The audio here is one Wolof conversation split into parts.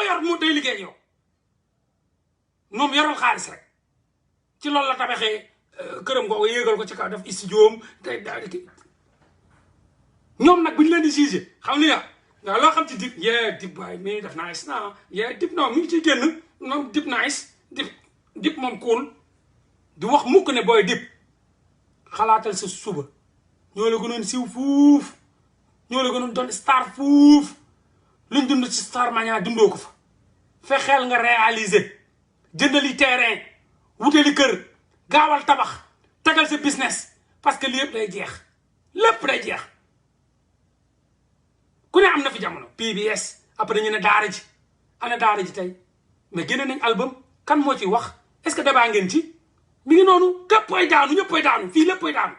yor mu day liggéey yow moom yorul xaalis rek ci loolu la tabaxee këram googu yéegal ko ci kaw def studio te ñoom nag bu ñu leen di jugé xam ni nga loo xam ci Dip Dip waay mais def nice na Dip non mi ngi ciy génn moom Dip nice Dip moom cool di wax mukk ne booy Dip xalaatal sa suba ñoo la gënoon siiw fuuf ñoo la gënoon doon star fuuf luñ dund ci star mania dundoo ko fa fexeel nga réaliser jëndali terrain wutali kër gaawal tabax tagal sa business parce que lépp day jeex lépp day jeex ku ne am na fi jamono PBS après ñu ne daara ji ana daara ji tey mais génne nañ album kan moo ci wax est-ce que débat ngeen ci mi ngi noonu képp ay daanu ñëpp ay daanu fii lépp ay daanu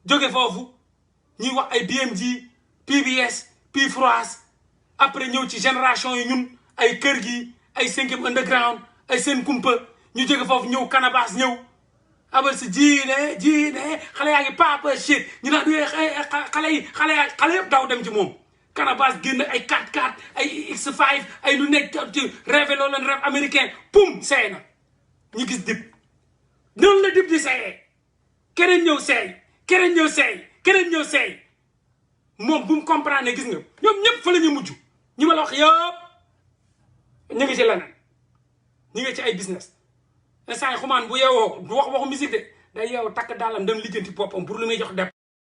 jóge foofu ñuy wax ay BMG PBS Pifroise après ñëw ci génération yi ñun ay kër gi ay 5e underground ay seen kumpa ñu jóge foofu ñëw Canabasse ñëw abal si jiine xale yaa ngi papa shit ñu naan xale yëpp daw dem ci moom Canabasse génn ay 4-4 ay X5 ay lu nekk ci rêve loolu leen rêve américain pum seey na ñu gis Dip noonu la Dip di seeyee keneen ñëw seey keneen ñëw seey keneen ñëw seey moom bu mu comprendre gis nga ñoom ñëpp fa la ñu mujj ñi ma la wax yëpp ñu ngi ci leneen ñu ngi ci ay business instant yi xumaan bu yeewoo du wax waxu musique de day yeewu takk daalam dem lijjanti boppam pour lu muy jox dep